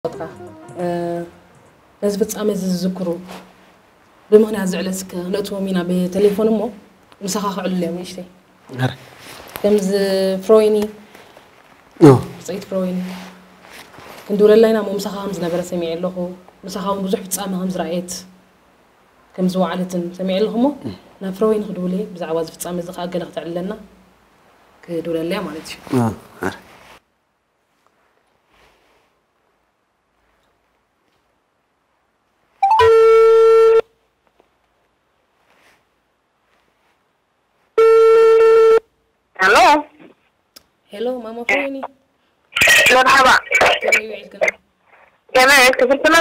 እ፣ ነዚ ፍጻሜ እዚ ዝዝክሩ ብምኽንያት እዚ ዕለት እስከ ነእትዎም ኢና ብቴሌፎን እሞ ምሳኻ ክዕልሉ እዮም ንእሽተይ። ከምዚ ፍሮይኒ፣ ብጸይት ፍሮይኒ ክንድውለላ ኢና እሞ ምሳኻ ከም ዝነበረ ሰሚዐ ኣለኹ። ምሳኻ እውን ብዙሕ ፍጻሜ ከም ዝረኣየት፣ ከም ዝወዓለትን ሰሚዐ ኣለኹ እሞ ናብ ፍሮይኒ ክድውል እየ። ብዛዕባ እዚ ፍጻሜ እዚ ከኣ ገለ ክተዕልለና ክድውለላ እያ ማለት እዩ። ሄሎ። ሄሎ ማማ ፍሬኒ። መርሓባ። ከመይ ውዒልክን? ከመይ ውዒልኪ ፍርቱና?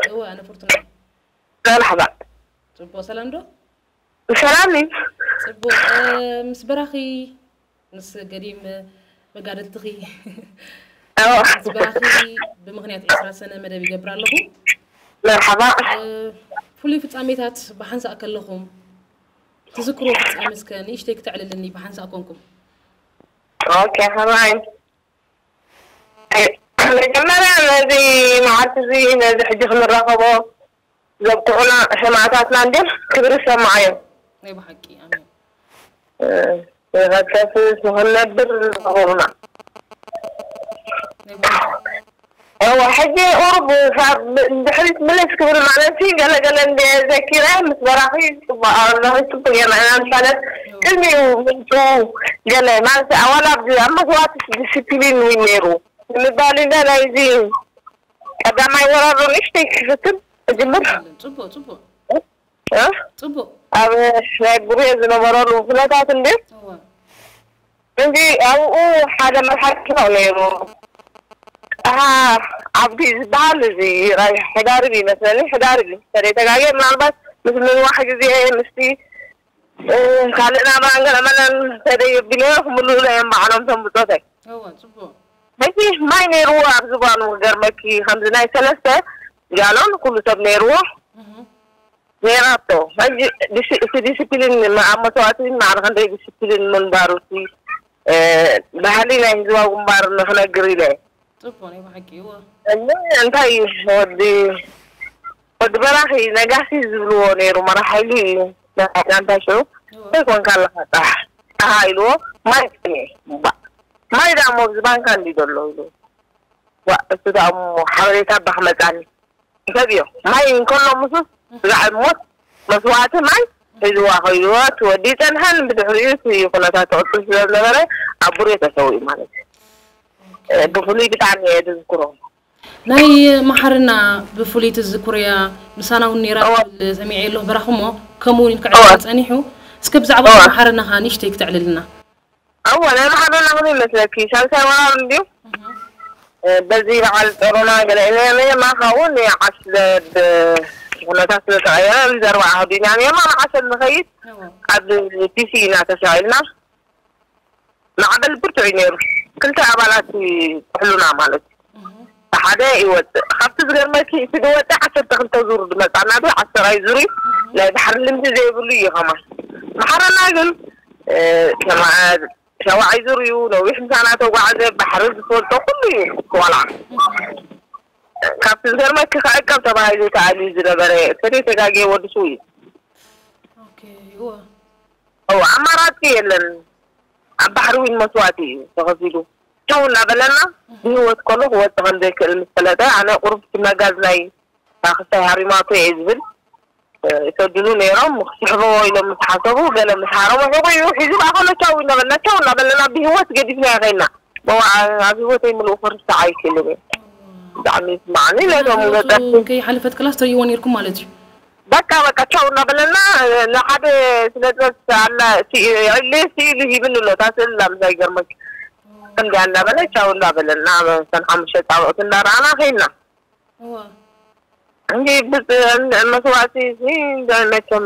እወ ኣነ ፍርቱና። መርሓባ። ጽቡቕ ሰላም ዶ? ሰላም እዩ። ጽቡቕ ምስ በራኺ ምስ ገዲም መጋደልትኺ ኣዎ። ምስ በራኺ ብምኽንያት ዕስራ ሰነ መደብ ይገብር ኣለኹ። መርሓባ። ፍሉይ ፍጻሜታት ብሓንሳእ ከለኹም ትዝክርዎ ፍጻሜ እስከ ንእሽተይ ክተዕልልኒ ብሓንሳእ ኮንኩም። ኦኬ ከማይ መጀመርያ ነዚ መዓልቲ እዚ ነዚ ሕጂ ክንራኸቦ ዘብቅዑና ሰማእታትና እንድዮም ክብሪ ዝሰምዓዮም። ናይ ብሓቂ ኣሜን። ንኸከስስ ንኽንነብር ዝገበሩና። ናይ ብሓቂ እወ ሕጂ ቁሩብ ካብ ድሕሪት ምልስ ክብል ማለት ሲ ገለ ገለ እንደ ዘኪረ ምስ በራኺ ጽቡቕ ኣለኺ ጽቡቕ ጌርና ኢና ንፋለጥ። ቅድሚኡ ምምጽኡ ገለ ማለት ኣዋላ ኣብዚ ኣብ መስዋእቲ ዲስፕሊን እውን ነይሩ ንምባል ኢለ ናይዚ ቀዳማይ ወራር ንእሽተይ ክፍትን እጅምር። ጽቡቕ ጽቡቕ እ? ጽቡቕ ኣብ ናይ ቡሬ ዝነበረሉ ኩነታት እንዲ እወ እንዲ ኣብኡ ሓደ መርሓቂ ነው ነይሩ። ኣሃ ዓብዲ ዝበሃል እዚ ራይ ሕዳርብ ይመስለኒ ሕዳርብ እዩ ተደይተጋገ ምናልባት ምስ ምንዋሕ ግዜ ምስቲ እ፣ ካልእ ናብራን ገለመለን ተደየቢለዮ ክምልኡለ እዮም ባዕሎም ቶም ብጾተይ። እወ ጽቡቕ። ሕጂ ማይ ነይርዎ ኣብዚ ጓኑ ክገርመኪ ከምዚ ናይ ሰለስተ ጋሎን ኩሉ ሰብ ነይርዎ እህ ነይራቶ። ሕጂ ዲሲ- እቲ ዲስፕሊን ም- ኣብ መስዋእቲ ማዕረ ክንደይ ዲስፕሊን ምንባሩ እቲ እ፣ ባህሊ ናይ ህዝባዊ ግንባር ንክነግር ኢለ እየ። ጽቡቕ ናይ ብሓቂ እወ። እሞ እንታይ እዩ ወዲ ወዲ በራኺ ነጋሲ ዝብልዎ ነይሩ መራሕ ሓይሊ እዩ። ናይ ጋንታ ሽዑ እንታይ ኮንካ ኣለኻ ጣሕ ጣሃ ኢልዎ ማይ ጥሜ ባ ማይ ዳ እሞ ኣብዚ ባንካ እንዲ ዘሎ ኢሉ ዋ እሱ ዳ እሞ ሓበሬታ እባ ክመጻኒ ሰብ እዮ ማይ እንከሎ ምሱስ ብዛዕባ ሞት መስዋእቲ ማይ ሒዝዋ ከይድዎ እቲ ወዲ ይጸንሐን ብድሕሪኡ እቲ ኩነታት ትቕጽል ስለ ዝነበረ ኣብ ቡሬ ተሰዊኡ ማለት እዩ። ብፍሉይ ብጣዕሚ እየ ዝዝክሮ። ናይ መሓርና ብፍሉይ ትዝክርያ ምሳና እውን ነይራ ትብል ሰሚዐ ኣለኹ በራኺ እሞ ከምኡ እውን ኢልካ ዕድል ጸኒሑ እስከ ብዛዕባ መሓርናኻ ንእሽተይ ክተዕልልና። እወ ናይ መሓርና ከመይ ይመስለኪ ሳልሳይ ወራር እንድዩ በዚ በዓል ጦሮና ገለ ኢለ ነየማ ካብኡ ንዓስለ ብኩነታት ስለተቐየረ እዚ ኣርባዓ ከዲና ነየማ ንዓሰብ ንኸይድ ኣብ ዲሲ ኢና ተሳኢልና ማዕበል ብርቱዕ እዩ ነይሩ ክልተ ኣባላት ይጥሕሉና ማለት እዩ ሓደ ይወፅእ ካብቲ ዝገርመኪ እቲ ዝወፅእ ዓሰርተ ክልተ ዙር ዝመፃና ዶ ዓሰራይ ዙር እዩ ናይ ባሕሪ ልምዲ ዘይብሉ እዩ ከማን ማሕረና ግን ሸዋዓይ ዙር እዩ ነዊሕ ምሳና ተጓዓዘ ባሕሪ ዝፈልጦ ኩሉ እዩ ክዋላ ካብቲ ዝገርመኪ ክዕቀብ ተባሂሉ ተኣልዩ ዝነበረ እተደይ ተጋግየ ወዲ ስው እዩ እወ ኣማራፂ የለን ኣብ ባሕሪ እውን መስዋእቲ እዩ ተኸፊሉ ቻው እናበለና ብህይወት ከሎ ክወፅእ ከም ዘይክእል ምስ ፈለጠ ኣነ ቁሩብ እቲ መጋዝ ናይ እታ ክስታይ ሃሪማቶ እየ ዝብል ይሰድዱ ነይሮም ክስሕብዎ ኢሎም ምስ ሓሰቡ ገለ ምስ ሃረሙ ሕቑ እዩ ሒዙ ብኣኸሎ ቻው እናበልና ቻው እናበለና ብህይወት ገዲፍናዮ ከይድና በዋዕ ኣብ ህይወተይ ምልኡ ክርስዕ ኣይክእልን እየ ብጣዕሚ ይስማዓኒ ነቶም ገጣቲ ከይሓለፈት ክላስ ትርእይዎ ነይርኩም ማለት እዩ በቃ በቃ ቻው እናበለና ንሓደ ስነጥበብ ኣላ ዕሌ ስኢሉ ሂብኒ ኣሎ እታ ስእሊ እላ ምሳይ ይገርመኪ ከምዚኣ እናበለ ቻው እናበለና እተን ሓሙሽተ ፃብዕቲ እናረኣና ከይድና እዋ እንዲ መስዋእቲ መቸም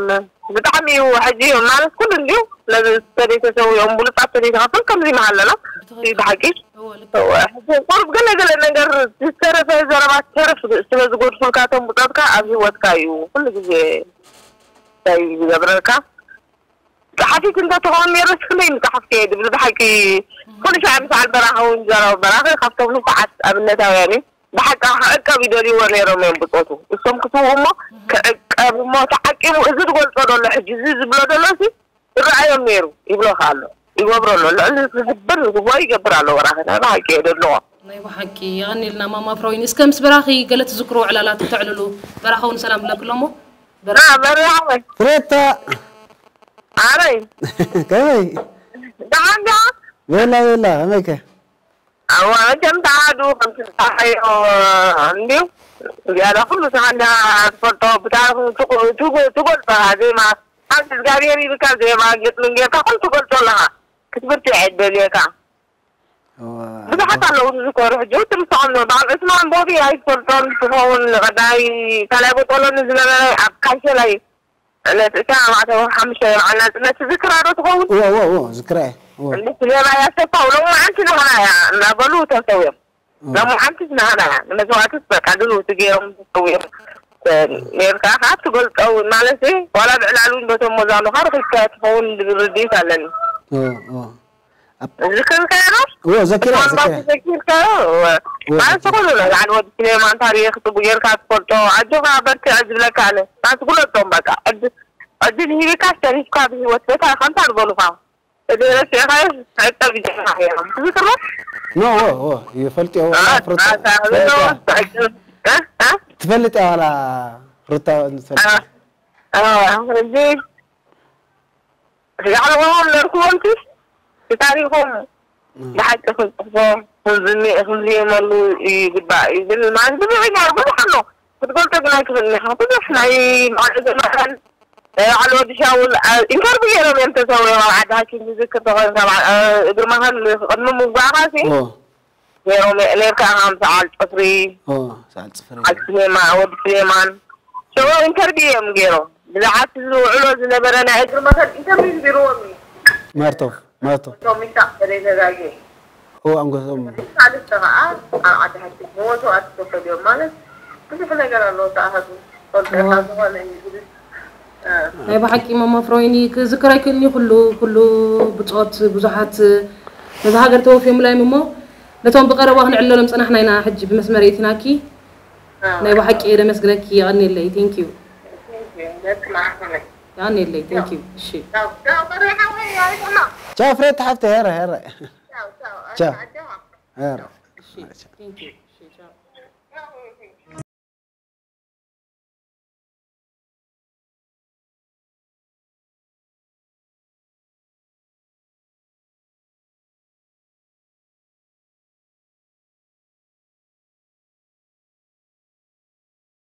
ብጣዕሚ እዩ ሕጂ ማለት ኩሉ እንዲዩ ነዚ ተደይ ተሰዊኦም ብሉፃት ተደይ ተኸፍል ከምዚ ማሃለና ብሓቂ ቁሩብ ገለ ገለ ነገር ዝተረፈ ዘረባ ተረፍ ስለ ዝጎድፉልካ ተንቡጠትካ ኣብ ህይወትካ እዩ ኩሉ ግዜ እንታይ ዝገብረልካ ጸሓፊት እንተትኸውን ነይረስ ክንደይ ምጸሓፍከ እየ ድብል ብሓቂ ኩሉ ሻዕ ምስ ዓል በራኺ እውን ዘረባ በራኺ ካብቶም ንፉዓት ኣብነታውያን እዩ ብሓቂ ክዕቀብ ይደልይዎ ነይሮም እዮም ብጾቱ። እሶም ክትብኡ እሞ ክዕቀብ እሞ ተዓቂቡ፣ እዚ ዝገልጾ ዘሎ ሕጂ፣ እዚ ዝብሎ ዘሎ ሲ ይረኣዮም ነይሩ፣ ይብሎ ከኣ ኣሎ፣ ይገብሮ ኣሎ። ልዕሊ ዝግብር ዝግብኦ ይገብር ኣሎ። ወራኺ ናይ ብሓቂ እየ ደድንቖ። ናይ ብሓቂ። የቐንየልና ማማ ፍሮይን። እስከ ምስ በራኺ ገለ ትዝክርዎ ዕላላት ክተዕልሉ፣ በራኸ እውን ሰላም ብለክሎ እሞ። በራኸ። በራኸ። ፍሬታ። ኣረይ። ከመይ? ደሓን ዲኻ? ቤላ ቤላ፣ ከመይከ? እዋ፣ መቸም ተኣሃዱ ከምቲ ዝበልካዮ እንድዩ። ዝያዳ ኩሉ ስኻ እንዲኻ ትፈልጦ፣ ብታሪኽ ትጎ-፣ ትጎ-፣ ትጎልጾ ኢኻ፣ ዜማ። ሓንቲ እግዚኣብሔር ይብካ፣ ዜማ ግጥምን ጌርካ ኩሉ ትጎልጾ ኣለኻ። ክትብርትዕ እየ ዝደልየካ። እዋ። ብዙሓት ኣለዉ ዝዝከሩ፣ ሕጂ ውትም ስዖም፣ በዓል ዑስማን ቦቢ ኣይትፈልጦን ትኸውን፣ ቀዳማይ ካልኣይ ቦጦሎኒ ዝነበረ ኣብ ካንሸላይ ዕለት ዕስራን ኣርባዕተን ወርሒ ሓሙሽተ በዓል ናጽነት ትዝክራ ዶ ትኸውን? እወ እወ እወ ዝክራ እየ። እወ። እንዴት ሌባ ያሰፋው ሎማዓንቲ ናህና እያ እናበሉ ተሰውዮም። እወ። ሎማዓንቲ ናህና እያ ንመስዋእትስ በቃ ድልውቲ ገይሮም ተሰውዮም። ነርካ ካብ ትገልጾ እውን ማለት እዩ ዋላ ብዕላል እውን በቶም ሞዛኑኻ ረኺብካ ትኸውን ዝብል ርድኢት ኣለኒ። እወ እወ። ዝክርካዮ ዶ? እወ ዘኪረ እቶም ዘኪረ። ባቱ ዘኪርካዮ እወ። እወ ማለት ዘኪረ። ዝኾነ ላዕሊ ወዲ ስሌማን ታሪክ ጽቡቅ ጌርካ ትፈልጦ ኣጆኻ በርትዕ ዝብለካ ኣነ ናት ግለጾም በቃ ዕድ- ዕድል ሂብካ ሸሪፍካ ብህይወት በታ ከምታ ዝበሉኻ እድረሲኻዮ ዕቀብ ጀና እዮም ትዝክሮ? ኖ እወ እወ ይፈልጥ እየ ወላ ኣት- ፍርታ ኣታ ፈልጥ እየ። ዕቀብ እ? እ? ትፈልጥ እያ ዋላ ሩታ ትፈልጥ እያ። እ፣ እ፣ እዚ ላዕለዎም ነርክቦምሲ ብታሪኾም ብሓቂ ክንፅሕፎ ክንዝምየመሉ ይግባእ እዩ ዝብል ማለት ብዙሕ ኢና ብዙሕ ኣሎ ክትገልፆ ግን ኣይትኽእልን ኢኻ ብዙሕ ናይ መቐለ ዘመኻን ናይ በዓል ወዲ ሻውል ኢንተርቪው ገይሮም እዮም ተሰዊኦም ኣብ ዓዲ ሃኪም ዝዝክር ተኾይኑ እግሪ መኸል ቅድሚ ምጓዕኻሲ ኦ ነይሮም ነርካ ከም ሰዓል ፅፍሪ ኦ ሰዓል ፅፍሪ ሰዓል ስሌማ ወዲ ስሌማን ሽዑ ኢንተርቪው እዮም ገይሮም ብዛዕባ እቲ ዝውዕሎ ዝነበረ ናይ እግሪ መኸል ኢንተርቪው ዝቢርዎም እዩ ማርቶፍ ማርቶፍ ቶም ሚሳቅ ተደጋጊ ኦ ኣንጎሶም ሳልስተ ከዓ ኣብ ዓዲ ሓቂ ዝሞቱ ኣትኮፈል እዮም ማለት ብዙሕ ነገር ኣለዎ ተኣሃዱ ፈልጠካ ዝኾነ እዩ ዝብል ናይ ብሓቂ ማማ ፍሮይኒ ክዝከር ኣይክእልን እዩ ኩሉ ኩሉ ብፆት ብዙሓት ነዚ ሃገር ተወፍዮምላ እዮም እሞ ነቶም ብቐረባ ክንዕለሎም ዝፀናሕና ኢና ሕጂ ብመስመር የእቲናኪ ናይ ብሓቂ እየ ደመስግነኪ የቐንየለይ thank you የቐንየለይ thank you እሺ ቻው ፍሬት ሓፍተ ሄረ ሄረ ቻው ሄረ እሺ thank you እሺ ቻው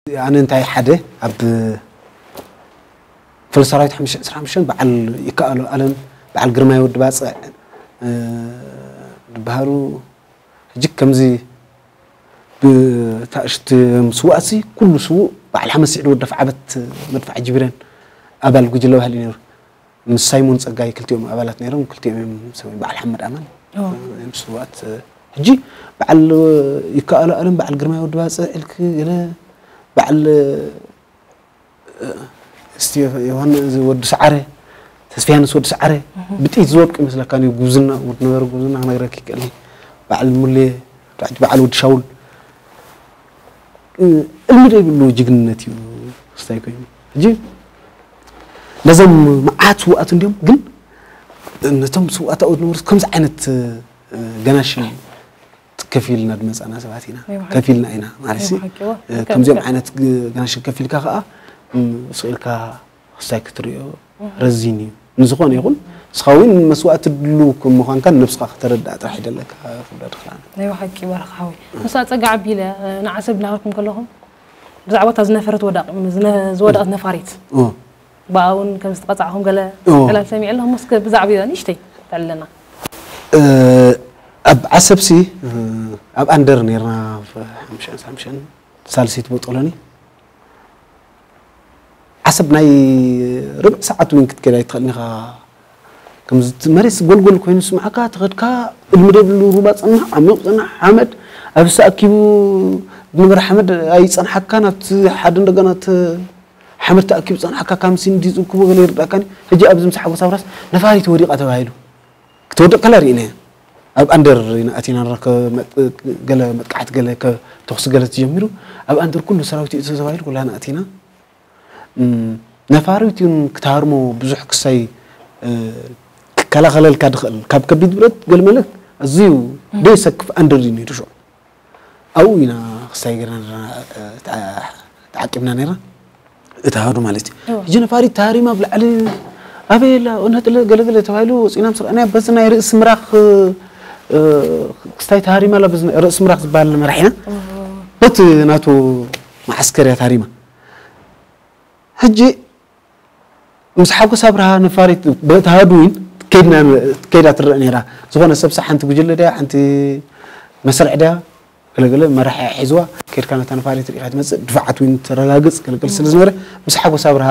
ኣነ እንታይ ሓደ ኣብ ፈለስቲ ሰራዊት ሓሙሽተ ዕስራ ሓሙሽተ በዓል ይከኣሎ ኣለም በዓል ግርማይ ወዲ ባፅዕ ዝበሃሉ ሕጂ ከምዚ ብታእሽቲ ስውኣትሲ ኩሉ ስዉእ በዓል ሓመድ ስዒድ ወዲ ኣፍዓበት መድፍዓ ጅብረን ኣባል ጉጅለ ባህሊ ነይሩ። ምስ ሳይሞን ጸጋይ ክልቲኦም ኣባላት ነይሮም ክልቲኦም እዮም ሰብኣይ በዓል ሓመድ ኣማን እዮም ስውኣት ሕጂ በዓል ይከኣሎ ኣለም በዓል ግርማይ ወዲ ባጽዕ ኢልክ ገለ በዓል እስቲ ዮሃን ወዲ ሰዓረ ተስፋ ዮሃንስ ወዲ ሰዓረ ብጥይት ዝወድቁ ይመስለካ እዩ ጉብዝና ዝነበረ ጉብዝና ክነግረክ ይክእል በዓል ሙሌ በዓል ወዲ ሻውል እልሚ ዘይብሉ ጅግንነት እዩ ክስታይ ኮይኑ ሕጂ ነዞም መዓት ስውኣት እንዲዮም ግን ነቶም ስውኣት ኣብኡ ዝነበሩ ከምዚ ዓይነት ገናሽል ከፊልና ዝመፃና ሰባት ኢና ከፊልና ኢና ማለት ከምዚኦም ዓይነት ገናሽል ከፊልካ ከዓ ስኢልካ ክስታይ ክትሪኦ ረዚን እዩ ንዝኾነ ይኹን ንስኻ እውን መስዋእቲ ድሉ ከም ምዃንካ ንነብስኻ ከተረድኣ ጥራሕ ይደለካ ክብዳ ድኽላነ ናይ ብሓቂ ባርኽ ሓወይ ምስ ኣፀጋ ዓቢለ ንዓሰብ እናኸድኩም ከለኹም ብዛዕባ እታ ዝነፈረት ወዳቕ ዝወደቐት ነፋሪት ብኣ እውን ከም ዝተቐፃዕኹም ገለ ዕላል ሰሚዐ ኣለኹ ሞስከ ብዛዕባ ንእሽተይ ተዕልለና ኣብ ዓሰብሲ ኣብ ኣንደር ነርና ሓምሽን ሳልሲት ቦጦሎኒ ዓሰብ ናይ ርብዕ ሰዓት እውን ክትከይድ ኣይትኽእልን ኢኻ። ከምዚ እቲ መሬት ጎልጎል ኮይኑ ዝስምዓካ ተኸድካ እልሚ ዘይብሉ ሩባ ጸናሕ ዓሚቕ ጸናሕ ሓመድ ኣብዚ ተኣኪቡ ዝነበረ ሓመድ ኣይጸንሓካን ኣብቲ ሓደ እንደገና እቲ ሓመድ ተኣኪቡ ጸንሓካ ካብ ምሲን እንዲ ዝእክቦ ገለ ይርዳእካን ሕጂ ኣብዚ ምስ ሓጎስ ኣብራስ ነፋሪት ወዲቓ ተባሂሉ ክትወድቕ ከላ ርኢናዮ። ኣብ ኣንደር ኢና ኣቲና ንረከብ ገለ መጥቃዕቲ ገለ ተኹሲ ገለ ተጀሚሩ ኣብ ኣንደር ኩሉ ሰራዊት እዩ ተባሂሉ ኩላና ኣቲና ነፋሪት እውን ክተሃርሞ ብዙሕ ክሳይ ክከላኸለልካ ድኽእል ካብ ከቢድ ብረት ገለ መለ ኣዝዩ ደይሰክፍ ኣንደር እዩ ነይሩ ሽዑ ኣብኡ ኢና ክሳይ ገርና ተዓቂብና ነርና እታ ሃዱ ማለት እዩ ሕጂ ነፋሪት ተሃሪማ ኣብ ላዕሊ ኣበይ ኣላ ነጥለ ገለገለ ተባሂሉ ወፂና ምስ ረኣናያ በዚ ናይ ርእሲ ምራኽ ክስታይ ተሃሪማ ኣላ በዚ ርእሲ ምራኽ ዝበሃል መራሒና በቲ ናቱ መዓስከር እያ ተሃሪማ ሕጂ ምስ ሓጎስ ኣብርሃ ነፋሪት በቲ ሃዱ ዊን ከይድና ከይዳ ትረአ ነይራ ዝኾነ ሰብሳ ሓንቲ ጉጅለ ድያ ሓንቲ መስርዕ ድያ ገለገለ መራሒ ሒዝዋ ከድካ ነታ ነፋሪት ሪኢኻ ትመፅእ ድፋዓት ዊን ተረጋግፅ ገለገለ ስለ ዝነበረ ምስ ሓጎስ ኣብርሃ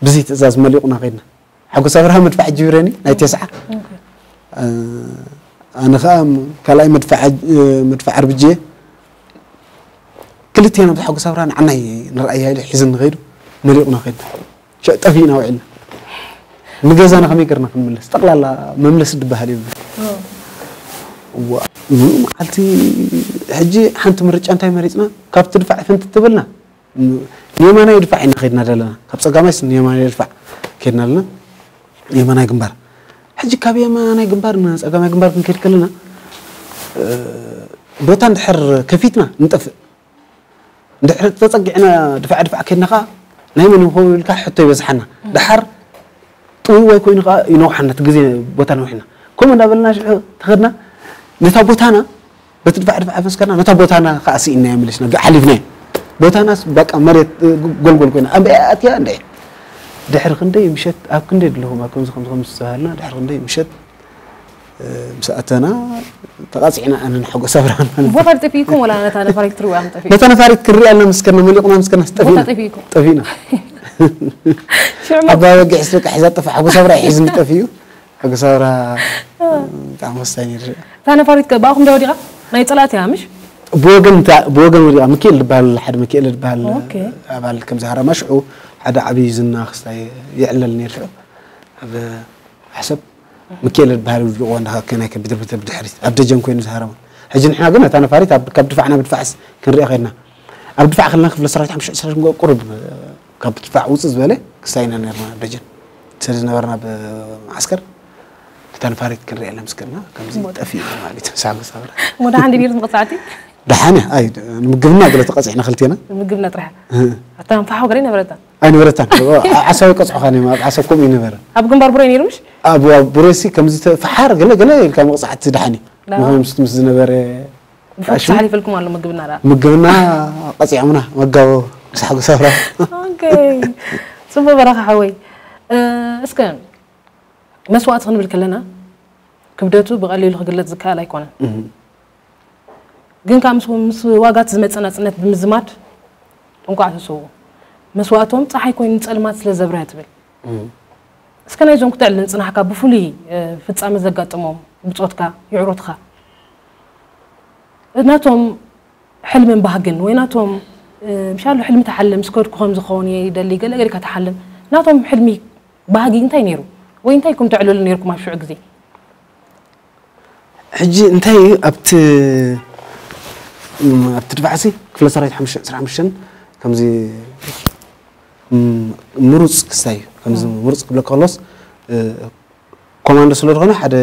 ብዚ ትእዛዝ መሊቑና ከድና ሓጎስ ኣብርሃ መድፋዕ ጅብረኒ ናይ ተስዓ ኣነ ከዓ ካልኣይ መድፋዕ መድፋዕ ኣርብጅ ክልቴና ብቲ ሓጎስ ኣብርሃ ንዓናይ ንርኣያ ኢሉ ሒዝኒ ከይዱ መሊቑና ከድና ጠፊእና ውዒልና ንገዛና ከመይ ገርና ክንምለስ ጠቕላላ መምለስ ድበሃል እዩ ሙሉ መዓልቲ ሕጂ ሓንቲ ምርጫ እንታይ መሪፅና ካብቲ ድፋዕ ፍንቲ ትብልና ንየማናይ ድፋዕ ኢና ከድና ዘለና ካብ ፀጋማይስ ንየማናይ ድፋዕ ከድና ኣለና የማናይ ግንባር ሕጂ ካብ የማናይ ግንባር ንፀጋማይ ግንባር ክንከድ ከለና ቦታ እንድሕር ከፊትና ንጠፍእ እንድሕር ተፀጊዕና ድፋዕ ድፋዕ ከድና ከዓ ናይ መን ይኸውን ኢልካ ሕቶ ይበዝሓና ድሓር ጥውዋይ ኮይኑ ከዓ ይነውሓና እቲ ግዜ ቦታ ነውሕና ከምኡ እንዳበልና ሽዑ ተኸድና ነታ ቦታና በቲ ድፋዕ ድፋዕ ኣፈስከርና ነታ ቦታና ከዓ ስኢና መለስና ሓሊፍና ቦታናስ በቃ መሬት ጎልጎል ኮይና ኣብ ኣትያ እንደ ድሕሪ ክንደይ ምሸት ኣብ ክንደይ ድለኹም ኣብ ከምዚ ከምዚ ከምዚ ዝተባሃልና ድሕሪ ክንደይ ምሸት ምስ ኣተና ተቓፂዕና ኣነ ንሓጎስ ኣብርሃን ማለት እዩ። ቦታ ጠፊእኩም ወላ ነታ ነፋሪት ክትርእዋ ኢኹም ጠፊእኩም? ነታ ነፋሪት ክንሪኣ ኣለና ምስ ከድና መሊቑና ምስ ከድና ጠፊእና። ጠፊእኩም? ጠፊእና። ሽዑ ኣባ በጊዕ ስደቂ ሒዛ ጠፋ ሓጎስ ኣብርሃ ሒዝኒ ጠፊኡ። ሓጎስ ኣብርሃ ብጣዕሚ ወሳኝ ነይሩ። እታ ነፋሪት ከ ብኣኹም ዶ ወዲቓ? ናይ ፀላእቲ እያ ምሽ? ብወገን ብወገን ወዲቓ ሚካኤል ዝበሃል ሓደ ሚካኤል ዝበሃል ኣባል ከምዚ ሃረማ ሽዑ ሓደ ዓብዪ ዝና ክስታይ ይዕለል ነይሩ ሽዑ ኣብ ዓሰብ ሚካኤል ዝበሃል ውድቕዎ እንዳኸከ ናይ ከቢድ ርብርብ ድሕሪት ኣብ ደጀን ኮይኑ ዝሃረመ ሕጂ ንሕና ግን እታ ነፋሪት ካብ ድፋዕ ናብ ድፋዕስ ክንሪኣ ከድና ኣብ ድፋዕ ከለና ክፍለ ሰራዊት ሓሙሽተ ዕስራ ቁሩብ ካብ ድፋዕ ውፅእ ዝበለ ክሳይና ነርና ኣብ ደጀን ስለ ዝነበርና ብመዓስከር እታ ነፋሪት ክንሪኣ ለ ምስ ከድና ከምዚ ጠፊኡ ማለት ሳብ ሳብራ ወደ ሓንዲ ነይሩ መቕፃዕቲ ደሓነ ኣይ ንምግብና ገለ ተቐፂዕና ክልቴና ምግብና ጥራሕ ኣታ ንፋሓ ገለ ነበረታ ኣይነበረታን ዓሳዊ ቀፅዑኻ ነ ኣብ ዓሰብ ከምኡ ይነበረ ኣብ ግንባር ቡሬ ነይሩ ምሽ ኣብ ቡሬሲ ከምዚ ፈሓር ገለ ገለ ኢልካ መቕፃዕቲ ድሓኒ ምኾኑ ምስ ምስ ዝነበረ ብፈትሒ ሓሊፈልኩም ኣሎ ምግብና ዳ ምግብና ቀፂዖምና መጋቦ ምስ ሓጎስ ኣብራ ጽቡቅ በረኻ ሓወይ እስከ መስዋእቲ ክንብል ከለና ክብደቱ ብቐሊሉ ክግለጽ ዝከኣል ኣይኮነን ግን ከዓ ምስ ዋጋት ዝመፀ ናፅነት ብምዝማድ እንቋዕ ተሰዉ መስዋእቶም ፀሓይ ኮይኑ ፀልማት ስለ ዘብርሀ ትብል እስከ ናይዞም ክተዕልል ንፅናሕካ ብፍሉይ ፍፃመ ዘጋጠሞም ብፆትካ ይዕሮትካ ናቶም ሕልምን ባህግን ወይ ናቶም ምሻሉ ሕልሚ ተሓልም ስከድኩ ከም ዝኸውን እየ ይደሊ ገለ ገሊካ ተሓልም ናቶም ሕልሚ ባህጊ እንታይ ነይሩ ወይ እንታይ ኩም ተዕልሉ ነይርኩም ኣብ ሽዑ ግዜ ሕጂ እንታይ ኣብቲ ኣብቲ ድፋዕሲ ክፍለ ሰራዊት ሓሙሽተ ዕስራ ሓሙሽተ ከምዚ ምሩፅ ክስታይ እዩ ከምዚ ምሩፅ ክብለካ ከሎስ ኮማንዶ ስለ ዝኾነ ሓደ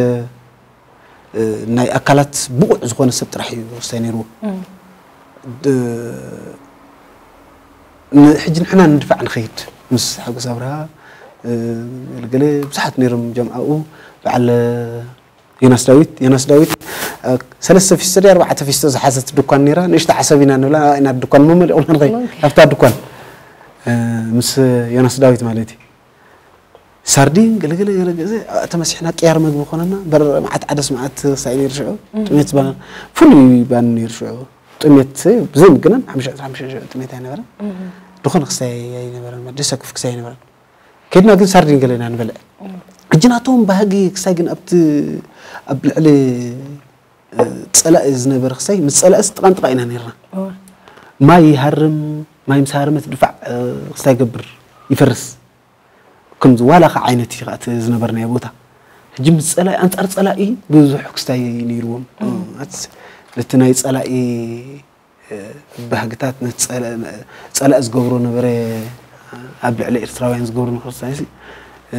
ናይ ኣካላት ብቑዕ ዝኾነ ሰብ ጥራሕ እዩ ክስታይ ነይርዎ ሕጂ ንሕና ንድፋዕ ንኸይድ ምስ ሓጎስ ኣብርሃ ገለገለ ብዙሓት ነይሮም ጀምዓኡ በዓል ዮናስ ዳዊት ዮናስ ዳዊት ሰለስተ ፊስቶ ድያ ኣርባዕተ ፊስቶ ዝሓዘት ድኳን ነይራ ንእሽቶ ዓሰብ ኢና ንብላ ኢና ድኳን መመሊቑና ንኸይድ ኣብታ ድኳን ምስ ዮናስ ዳዊት ማለት እዩ ሳርዲን ገለገለ ገለገለ ተመሲሕና ቅያር መግቢ ኮነና በረ መዓት ዓደስ መዓት ሳይ ነይሩ ሽዑ ጥሜት ዝበና ፍሉይ ባን ነይሩ ሽዑ ጥሜት ብዘይ ምግናን ሓሙሽተ ሓሙሽተ ሽዑ ጥሜት ኣይነበረን ድኾነ ክሳይ ኣይነበረን ደሰክፍ ክሳይ ኣይነበረን ከድና ግን ሳርዲን ገለ ኢና ንበልዕ ሕጂ ናቶም ባህጊ ክሳይ ግን ኣብቲ ኣብ ልዕሊ ፀላኢ ዝነበረ ክሳይ ምስ ፀላእስ ጥቓን ጥቓ ኢና ነርና ማይ ይሃርም ማይ ምስ ሃረመት ድፋዕ ክስታይ ገብር ይፈርስ ከምዚ ዋላ ከ ዓይነት እዩ ከኣ ዝነበርናዮ ቦታ ሕጂ ምስ ጸላኢ፣ ኣንጻር ጸላኢ ብዙሕ ክስታይ ነይርዎም። ኣት-፣ ነቲ ናይ ጸላኢ፣ እ፣ ባህግታት፣ ነቲ ጸላ-፣ ጸላኢ ዝገብሮ ነበረ፣ ኣብ ልዕሊ ኤርትራውያን ዝገብሮ ንክስታይሲ፣ እ፣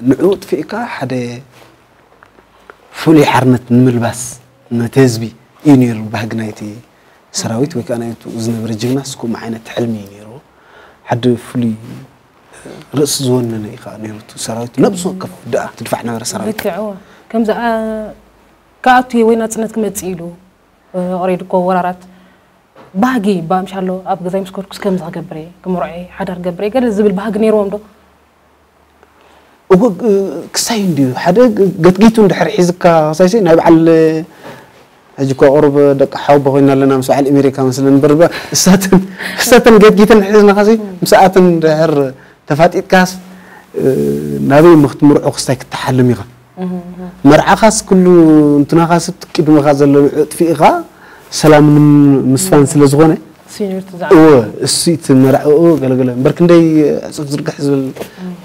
ንዕኡ ጥፊእካ ሓደ ፍሉይ ሓርነት ንምልባስ ነቲ ህዝቢ እዩ ነይሩ ባህጊ ናይቲ ሰራዊት ወይ ከዓ ናይቲ ዝነበረ ጅግና ስኩም ዓይነት ሕልሚ እዩ ነይሩ። ሓደ ፍሉይ ርእሲ ዝወነነ እዩ ከዓ ነይሩ እቲ ሰራዊት። ነብሲ ወከፍ ደኣ ትድፋዕ ነበረ ሰራዊት። ልክዕ፣ እወ። ከምዚ፣ ኣ-፣ ክኣቱ ወይ ናጽነት ክመጽእ ኢሉ፣ እ፣ ኦሬዲ እኮ ወራራት ባህጊ ባምሻሎ ኣብ ገዛይ ምስ ከድኩስ ከምዚ ክገብር እየ፣ ክምርዖ እየ፣ ሓዳር ክገብር እየ፣ ገለ ዝብል ባህጊ ነይርዎም ዶ? እወ፣ እ፣ ክሳይ እንድዩ። ሓደ ግ-፣ ገትጊቱ እንድሕር ሒዝካ ክሳይሲ ናይ በዓል፣ እ፣ ሕጂ እኮ ቁሩብ ደቂ ሓውቦ ኮይና ኣለና ምስ በዓል ኣሜሪካ መስለን እምበር፣ እሳተን፣ እሳተን ገትጊተን ሒዝናኻሲ ምስኣተን እንድሕር ተፋጢጥካስ፣ እ፣ ናበይ እሞ ክትምርዖ ክስታይ ክትሓልም ኢኻ። መርዓኻስ ኩሉ እንትናኻስ እቲ ቅድመኻ ዘሎ ንዕኡ ኣጥፊእኻ ሰላም ንም-፣ ምስፋን ስለ ዝኾነ፣ ሲኒዮር ትዛዕባ። እወ፣ እሱ እቲ መርዓኡ ገለገለ። እምበር ክንደይ ዕጹፍ ዝርግሕ ዝብል፣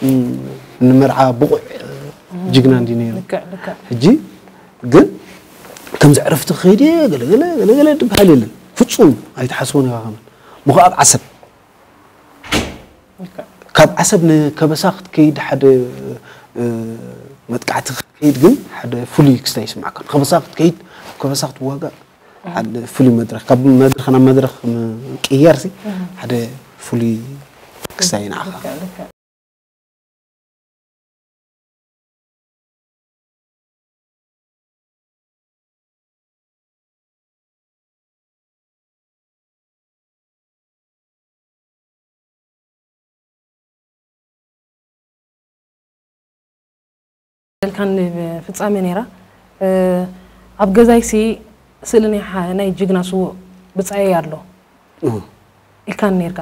ም፣ ንመርዓ ብቑዕ ጅግና እንዲ ነይሩ። ልክዕ፣ ልክዕ። ሕጂ ግን ከምዚ ዕረፍቲ ክኸይድ እየ፣ ገለገለ፣ ገለገለ ድበሃል የለን። ፍጹም ኣይትሓስቦን ኢኻ ከመን። ምኹ ኣብ ዓሰብ ልክዕ። ካብ ዓሰብ ንከበሳ ክትከይድ ሓደ፣ እ፣ መጥቃዕቲ ክትከይድ ግን ሓደ ፍሉይ ክስታይ ይስምዓካ። ንከበሳ ክትከይድ፣ ከበሳ ክትዋጋእ ሓደ ፍሉይ መድረኽ። ካብ መድረኽ ናብ መድረኽ ምቅያር ሲ ሓደ ፍሉይ ክስታይ ንዓኻ። ልክዕ፣ ልክዕ። ኢልካኒ ፍጻሜ ነይራ። እ፣ ኣብ ገዛይሲ ስእሊ ናይ ሓ-፣ ናይ ጅግና ስዉእ ብጻየይ ኣሎ እህ። ኢልካኒ ነይርካ።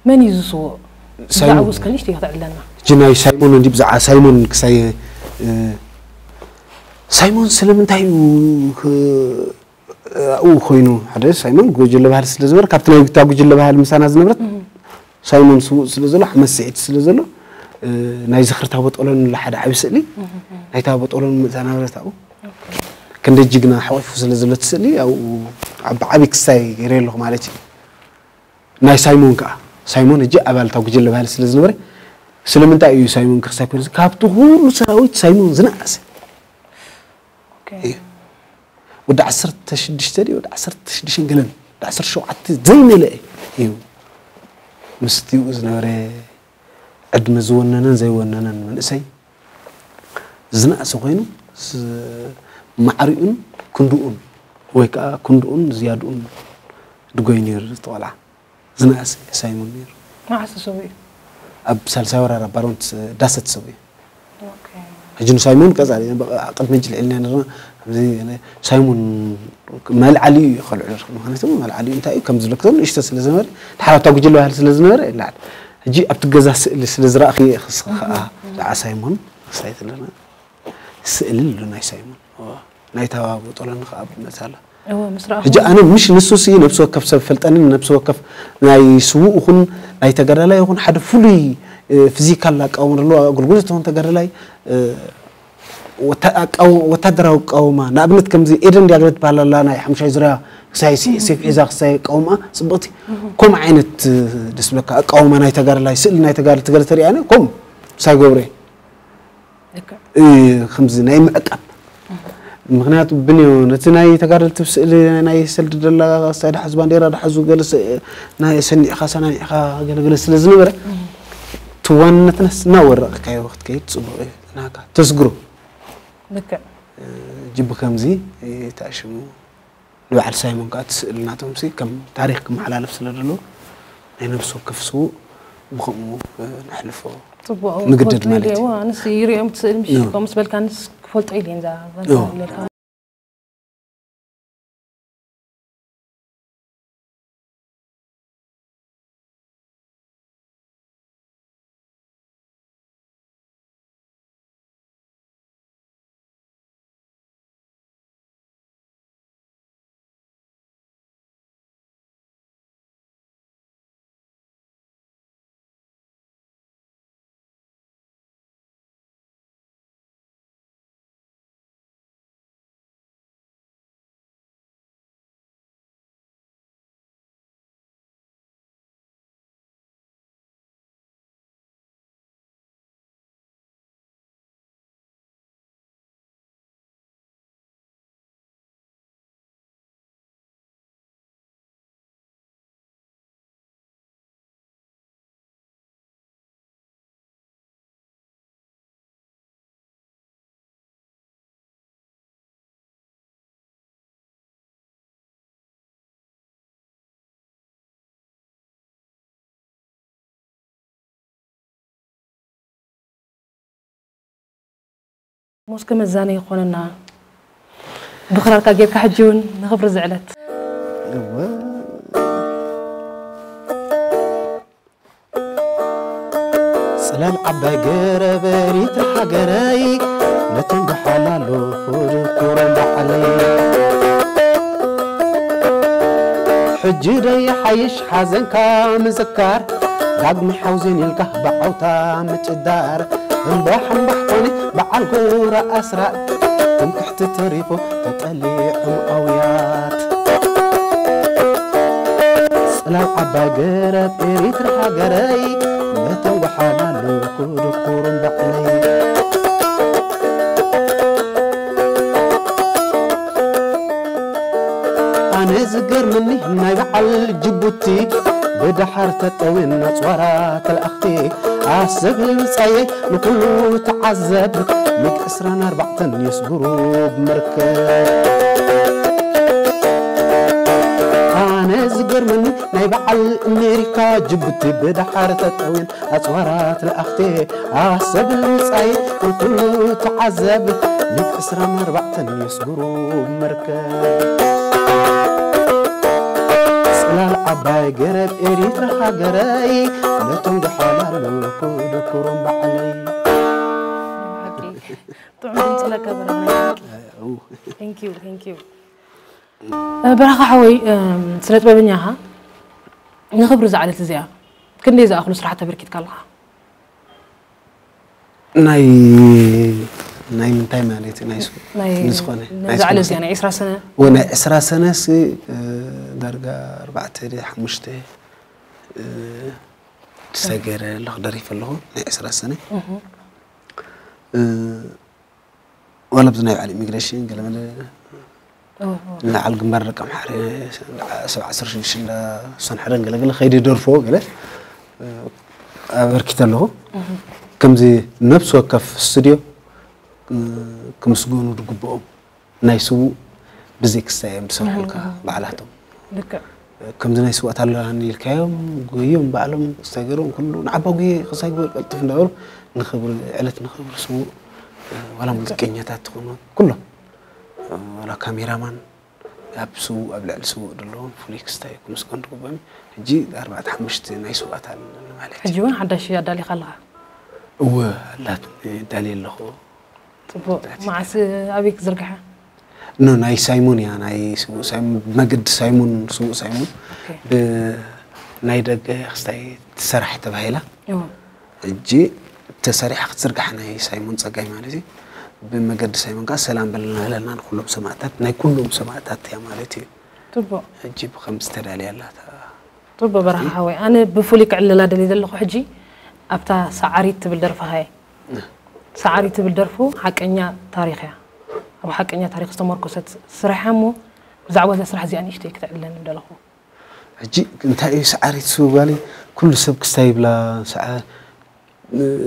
መን እዩ ዝስውእ? ሳይሞን። ብዛዕባኡ እስከ ንእሽተይ ከተዕልለና። ሕጂ ናይ ሳይሞን እንዲ ብዛዕባ ሳይሞን ክሳይ፣ እ፣ ሳይሞን ስለምንታይ እዩ ክ-፣ ኣብኡ ኮይኑ ሓደ ሳይሞን ጉጅለ ባህሊ ስለ ዝነበረ፣ ካብቲ ናይ ጉጅለ ባህሊ ምሳና ዝነበረት እህ። ሳይሞን ስዉእ ስለ ዘሎ፣ ሓመድ ስዒድ ስለ ዘሎ፣ እ፣ ናይ ዝኽሪ ታቦ ጦሎን ኢሉ ሓደ ዓቢ ስእሊ፣ እህ፣ እህ። ናይ ታቦ ጦሎን ምእንታና ብረት ኣብኡ። ኦኬ። ክንደይ ጅግና ሓቂፉ ስለ ዘሎ እቲ ስእሊ፣ ኣብኡ ዓቢ፣ ዓቢ ክስታይ ገይረ ኣለኹ ማለት እዩ። ናይ ሳይሞን ከኣ፣ ሳይሞን ሕጂ ኣባል እታ ጉጅለ ባህሊ ስለ ዝነበረ፣ ስለምንታይ እዩ ሳይሞን ክስታይ ኮይኑ? ካብቲ ኩሉ ሰራዊት ሳይሞን ዝነኣሰ። ኦኬ። እዩ። ወዲ ዓሰርተ ሽዱሽተ ድዩ? ወዲ ዓሰርተ ሽዱሽተ ገለን፣ ወዲ ዓሰርተ ሸውዓተ ዘይመለአ እዩ። ምስቲኡ ዝነበረ ዕድመ ዝወነነን ዘይወነነን መንእሰይ ዝነኣሰ ኮይኑ፣ ዝ-፣ ማዕሪኡን ክንድኡን ወይ ከዓ ክንድኡን ዝያድኡን ድጎይ ነይሩ እቲ ቆልዓ። ዝነኣሰ ሳይሞን ነይሩ። መዓስ ተሰዊኡ? ኣብ ሳልሳይ ወራር ኣብ ባሮንት ዳሰ ተሰዊኡ። ኦኬ። ሕጂ ንሳይሞን ቀጻሊ፣ በቃ፣ ቅድሚ ሕጂ ልዕልና ነርና፣ ኣብዚ ሳይሞን መልዓሊ እዩ ከልዕሎ፣ ምኽንያቱ መልዓሊ እንታይ እዩ፣ ከም ዝለክቶ ንእሽቶ ስለ ዝነበረ፣ ድሓር ኣብታ ጉጅለ ባህሊ ስለ ዝነበረ፣ ይለዓል። ሕጂ ኣብቲ ገዛ ስእሊ ስለ ዝረኣኽዮ፣ ክስ-፣ ከኣ፣ እህ፣ እህ። ደዓ ሳይሞን፣ ክሳይ ትለና፣ ስእሊ ኣሎ ናይ ሳይሞን። ኦ፣ ናይ ታባቡ ጦሎኒ ከኣ ብመት ኣላ። እወ፣ ምስ ረኣኹ። ሕጂ ኣነ ምሽ ንሱ ሲ ነብሲ ወከፍ ሰብ ፈልጠንን ነብሲ ወከፍ ናይ ስዉእ ይኹን ናይ ተጋዳላይ ይኹን ሓደ ፍሉይ፣ እ፣ ፊዚካል ኣቃውማ ዘለዎ ኣገልግሎት ይኹን ተጋዳላይ፣ እ፣ ወታ-፣ ኣቃው-፣ ወታደራዊ ኣቃውማ፣ ንኣብነት ከምዚ ኤደን ዲያግረ ትበሃል ኣላ ናይ ሓሙሻይ ዙርያ ክሳይ ሲ-፣ ሴፍ ሒዛ ክሳይ ኣቃውማ ጽብቕቲ። እህ። ከምኡ ዓይነት፣ እ፣ ደስ ብለካ ኣቃውማ ናይ ተጋዳላይ፣ ስእሊ ናይ ተጋዳላይ ትገለ ተሪኣኒ፣ ከምኡ ሳይ ገብረ። ልክዕ። እ፣ ከምዚ ናይ ምዕቃብ። ምኽንያቱ ብንዮ ነቲ ናይ ተጋደልቲ ስእሊ ናይ ሰልዲ ደላ ሳይ ደሓዙ ባንዴራ ደሓዙ ገለ ስ-፣ ናይ ሰኒዕኻ ሰናኒዕኻ ገለገለ ስለ ዝነበረ፣ እቲ ዋንነትናስ እናወረቕካዮ ክትከይድ ጽቡቕ እዩ። ናካ ተስግሮ። ልክዕ። እ፣ ጅብ ከምዚ፣ እ፣ ተኣሽሙ ንበዓል ሳይሞን ከኣ እቲ ስእሊ ናቶም ሲ ከም ታሪኽ ክመሓላለፍ ስለ ደሎ ናይ ነብሲ ወከፍ ስዉእ ብኸምኡ፣ እ፣ ነሕልፎ ጽቡቕ፣ ንግደድ ክፈልጡ ማለት እዩ። ይደልዩ። ኣነስ ይርእዮም እቲ ስእሊ ምሽ ኖ። ከምኡ ምስ በልካ ኣነስ ክፈልጦ ኢለ እየ እዛ ኖ። ዘለካ። እስከ መዛነ ይኾነና። ብኽራርካ ጌርካ ሕጂ እውን ንኽብሪ ዝዕለት። ጽላል ዓባይ ገረብ ኤሪትራ ሃገረይ፣ ነቶም ብሓላሉ ኩርኩሮም ባዕለይ። ሕጂ ዶ ይሓይሽ ሓዘንካ ምዝካር፣ ዳግመ ሓውዜን ኢልካ ብዓውታ ምጭዳር። እምባሕ እምባሕ ኮነ በዓል ጉራ ኣስራት፣ ትምክሕቲ ተሪፉ ተጠሊዖም ኣውያት። ጽላል ዓባይ ገረብ ኤሪትራ ሃገረይ፣ ነቶም ጎሓላሉ ኩድኩሮም ባዕለይ። ኣነ ዝገርመኒ ናይ በዓል ጅቡቲ፣ ብድሓር ተጠውየን ኣጽዋራ ተለኣኽቲ፣ ኣሰብ ህንጻየ ንኹሉ ተዓዘብ፣ ሚግ ዕስራን ኣርባዕተን የስጉሩ ብመርከብ። ኣነ ዝገርመኒ ናይ በዓል ኣሜሪካ ጅቡቲ፣ ብድሓር ተጠውየን ኣጽዋራ ተለኣኽቲ፣ ኣሰብ ህንጻየ ንኹሉ ተዓዘብ፣ ሚግ ዕስራን ኣርባዕተን የስጉሩ መርከብ። ጽላል ዓባይ ገረብ ኤሪትራ ሃገረይ፣ ነቶም ጎሓላሉ ኩድኩሮም ባዕለይ። ጥዑም ድምፂ ለካ በረኻ። Thank you, thank you። በረኻ ሓወይ፣ ስነ ጥበበኛ ኢኻ። ንኽብሪ እዛ ዕለት እዚኣ ክንደይ ዝኣኽሉ ስራሕቲ ኣበርኪትካ ኣለኻ? ናይ ናይ ምንታይ ማለት እዩ? ናይ ሱ- ናይ ንዝኾነ ናይ ነዛ ዕለት ስፖርት። እዚኣ ናይ ዕስራ ሰነ ወ ናይ ዕስራ ሰነ ሲ እ፣ ዳርጋ ኣርባዕተ ድየ ሓሙሽተ እ፣ ተሰገረ ኣለኹ ደሪፈ ኣለኹ ናይ ዕስራ ሰነ እ፣ ዋላ ኣብዚ ናይ በዓል ኢሚግሬሽን ገለመለ ንዓል ግንባር ደቂ ኣምሓረ ሰብ ዓሰርተ ሽዱሽተ እንዳ ሶን ሕረን ገለገለ ከይደ ደርፎ ገለ ኣበርኪተ ኣለኹ። ከምዚ ነብሲ ወከፍ ስቱድዮ ክምስገኑ ዝግብኦም ናይ ስዉእ ብዘይ ክስታይ እዮም ዝሰርሑልካ ባዕላቶም። ልክዕ። ከምዚ ናይ ስውኣት ኣለኒ ኢልካዮም ጉዮም ባዕሎም ክስታይ ገይሮም ኩሉ ንዓባ ጉየ ክስታይ ግበር ቀልጥፍ እንዳበሉ ንኽብሪ ዕለት ንኽብሪ ስዉእ ዋላ ሙዚቀኛታት ትኾኑ ኩሎም ዋላ ካሜራማን ኣብ ስዉእ ኣብ ልዕሊ ስዉእ ዘለዎም ፍሉይ ክስታይ ክምስገኑ ዝግብኦም ሕጂ ኣርባዕተ ሓሙሽተ ናይ ስውኣት ኣለኒ ማለት እዩ። ሕጂ እውን ሓዳሽ ኣዳሊኻ ኣለኻ? እወ ኣላት ዳልየ ኣለኹ። ጽቡቕ። መዓስ ኣበይ ክዝርግሐ? ኖ ናይ ሳይሞን እያ ናይ ስዉእ ሳይሞን ብመገዲ ሳይሞን ስዉእ ሳይሞን ብናይ ደገ ክስታይ ትሰራሕ ተባሂላ ሕጂ ተሰሪሓ ክትዝርጋሕ ናይ ሳይሞን ጸጋይ ማለት እዩ። ብመገዲ ሳይሞን ከዓ ሰላም በለና በለና ንኩሎም ሰማእታት ናይ ኩሎም ሰማእታት እያ ማለት እዩ። ጽቡቕ። ሕጂ ብከምዚ ተዳልያ ኣላ። ጽቡቕ በረኻ ሓወይ፣ ኣነ ብፍሉይ ክዕልላ ደልየ ዘለኹ ሕጂ ኣብታ ሰዓሪት ትብል ደርፍኻ እየ። ሰዓሪት ትብል ደርፉ ሓቀኛ ታሪኽ እያ። ኣብ ሓቀኛ ታሪኽ ዝተመርኮሰት ስራሕ እያ እሞ ብዛዕባ እዛ ስራሕ እዚኣ ንእሽተይ ክትዕልለኒ ምደለኹ። ሕጂ እንታይ እዩ ሰዓሪት ስቡ ጓለይ ኩሉ ሰብ ክስታይ ይብላ ሰዓ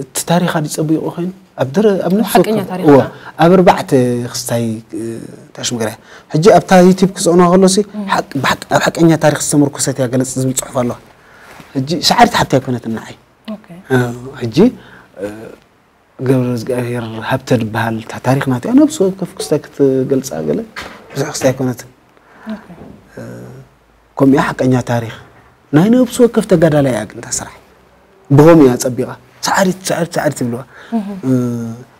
እቲ ታሪኻ ድዩ ጸቢቑ ኮይኑ ኣብ ደረ ኣብ ነፍሲ ሓቀኛ ወከፍ ታሪኽ እዋ፣ እያ። ኣብ ኣርባዕተ ክስታይ ታሽሙ ገራ ሕጂ ኣብታ ዩቲብ ክጽዕኖ ከሎ ሲ ሓቅ ብሓቅ ኣብ ሓቀኛ ታሪኽ ዝተመርኮሰት እያ ገለጽ ዝብል ጽሑፍ ኣለዋ። ሕጂ ሰዓሪት ሓብቲ ኣይኮነትን ንዓይ። ኦኬ። ሕጂ ገብረ እግዚኣብሔር ሃብተ ዝበሃል እታ ታሪኽ ናትያ ነብሲ ወከፍ ክስታይ ክትገልጻ ገለ ብዙሕ ክስታይ ኣይኮነትን። ከምኡ ሓቀኛ ታሪኽ ናይ ነብሲ ወከፍ ተጋዳላይ እያ ግን እታ ስራሕ ብኸምኡ እያ ጸቢቓ ሰዓሪት ሰዓሪት ሰዓሪት ይብልዋ።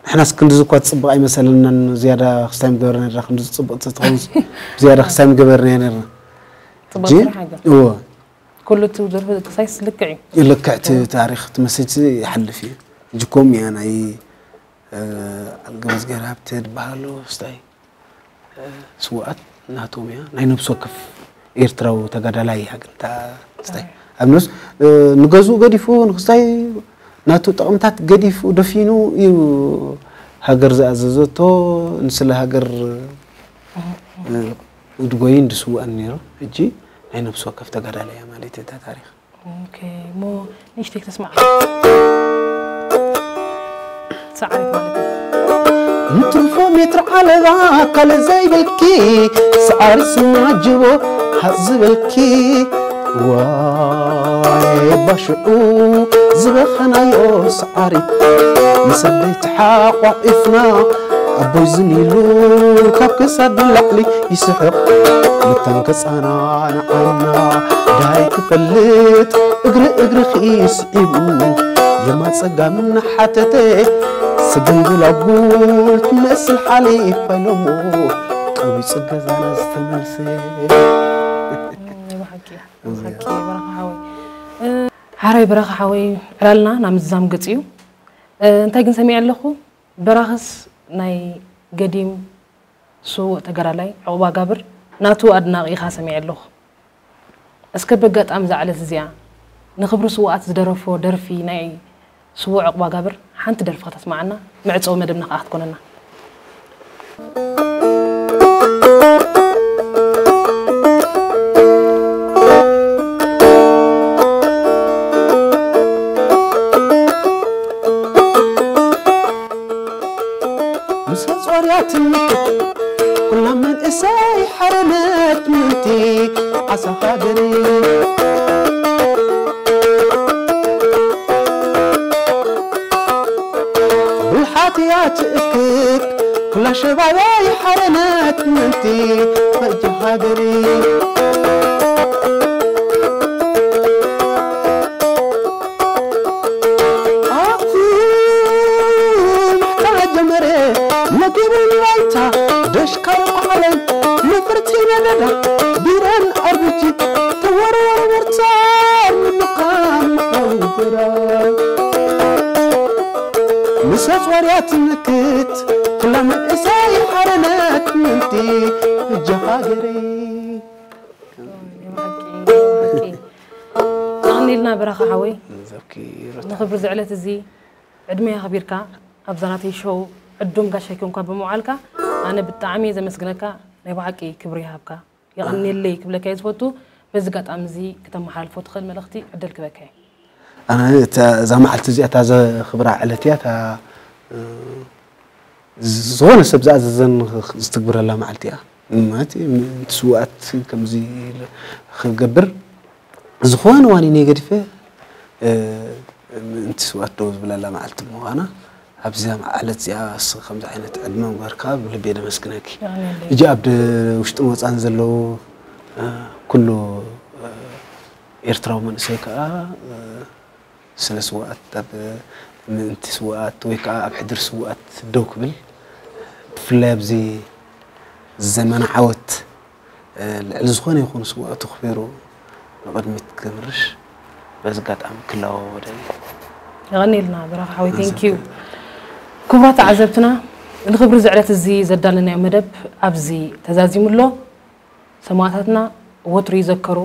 ንሕናስ ክንድዚ እኳ ትጽብቕ ኣይመሰለናን ዝያዳ ክስታይ ምገበርና ነርና ክንድዚ ጽብቕቲ ተትኸውን ዝያዳ ክስታይ ምገበርና ነርና። ጽብቕቲ ስራሕ እያ። እዎ። ኩሉ እቲ ደርፊ ክሳይስ ልክዕ እዩ። ልክዕቲ ታሪኽ ትመስል ይሓልፍ እዩ። ሕጂ ከምኡ እያ ናይ ኣልገበዝ ገርሃብቲ ዝበሃሉ ስታይ ስውኣት ናቶም እያ ናይ ነብሲ ወከፍ ኤርትራዊ ተጋዳላይ እያ ግን እታ ክስታይ ኣብ ነብስ ንገዝኡ ገዲፉ ንክስታይ ናቱ ጥቕምታት ገዲፉ ደፊኑ እዩ ሃገር ዝኣዘዘቶ ንስለ ሃገር ድጎይን ድስውኣን ነይሩ ሕጂ ናይ ነብሲ ወከፍ ተጋዳላይ እያ ማለት እታ ታሪኽ ኦኬ እሞ ንእሽተይ ክተስምዓ ሰዓሪት ማለት እዩ። እንትርፎ ሜትር ዓለባ ካልእ ዘይብልኪ ሰዓሪ ስማጅቦ ሃዝበልኪ ዋይ ባሽዑ ዝበኸናዮ ሰዓሪ ምስ ኣደይ ተሓቋቒፍና ኣቦይ ዝን ኢሉ ካብ ክሳድ ንላዕሊ ይስሕቕ። መታን ከጸናንዓና ዳይ ክፈልጥ እግሪ እግሪ ክስዒቡ የማን ጸጋም እናሓተተ ስግንጉላጉል ትመስል ሓሊፋ ኢሎሞ ቀቢጹ ገዛና ዝተመልሰ። ናይ ብሓቂ ብሓቂ በረኻ ሓወይ። ሓራይ በረኻ ሓወይ ዕላልና ናብ ምዝዛም ገጽ እዩ። እንታይ ግን ሰሚዐ ኣለኹ፣ በራኽስ ናይ ገዲም ስዉእ ተጋዳላይ ዑቕባ ጋብር ናቱ ኣድናቒ ኢኻ ሰሚዐ ኣለኹ። እስከ በጋጣሚ እዛ ዕለት እዚኣ ንኽብሪ ስዉኣት ዝደረፎ ደርፊ ናይ ስዉእ ዑቕባ ጋብር ሓንቲ ደርፊ ከተስምዓና መዕጸዊ መደብና ከኣ ክትኮነና። ምስ ኣጽዋርያ ትምክት ኩላ መንእሰይ ሓርነት ምእንቲ ዓሳ ሃገሪ። ብልሓት እያ ትእክብ ኩላ ሸባያይ ሓርነት ምእንቲ በጃ ሃገሪ። ኣኽሱም ኣሕታ ጀመረ መጊቡ ንባይታ ደሽካር ቋዕለን ነፍርቲ ነደዳ ቢረን ኣርብጂ ተወረወረ ወርታ ምንኻን መሓውራ ምስ ኣጽዋርያ ትምክት ኩላ መንእሰይ ሓርነት ምእንቲ እጃ ሃገረይ። የቐንየልና በራኻ ሓወይ። ንኽብሪ እዚ ዕለት እዚ ዕድመ ኣኽቢርካ ኣብዛ ናተይ ሾው ዕዱም ጋሻይ ኮንካ ብምውዓልካ ኣነ ብጣዕሚ እየ ዘመስግነካ። ናይ ብሓቂ ክብሪ ይሃብካ። የቐንየለይ ክብለካ እየ ዝፈቱ። በዚ ኣጋጣሚ እዚ ክተመሓላልፎ ትኽእል መልእኽቲ ዕድል ክበካ እየ። ኣነ እታ- እዛ መዓልቲ እዚኣ እታ ዘኽብራ ዕለት እያ። እታ ዝኾነ ሰብ ዝኣዘዘን ዝትግብረላ መዓልቲ እያ። ማለት ምእንቲ ስውኣት ከምዚ ክገብር ዝኾነ ዋኒነይ ገዲፈ ምእንቲ ስውኣት ደው ዝብለላ መዓልቲ ብምዃና ኣብዚኣ መዓለት እዚኣ ከምዚ ዓይነት ዕድመ ምግባርካ ብልቢ እየ ደመስግነኪ። ሕጂ ኣብ ውሽጥን ወፃን ዘለዉ ኩሉ ኤርትራዊ መንእሰይ ከዓ ስለ ስውኣት ኣብ ምእንቲ ስውኣት ወይ ከዓ ኣብ ሕድሪ ስውኣት ደው ክብል ብፍላይ ኣብዚ ዘመነ ዓወት ልዕሊ ዝኾነ ይኹን ስውኣቱ ኣኽቢሩ ንቕድሚት ክምርሽ በዚ ኣጋጣሚ ክላወ ወደብ እየ። የቐንየልና በራኺ ሓወይ። Thank you። ክቡራት ተዓዘብትና ንኽብሪ እዚ ዕለት እዚ ዘዳለናዮ መደብ ኣብዚ ተዛዚሙ ኣሎ። ሰማእታትና ወትሩ ይዘከሩ፣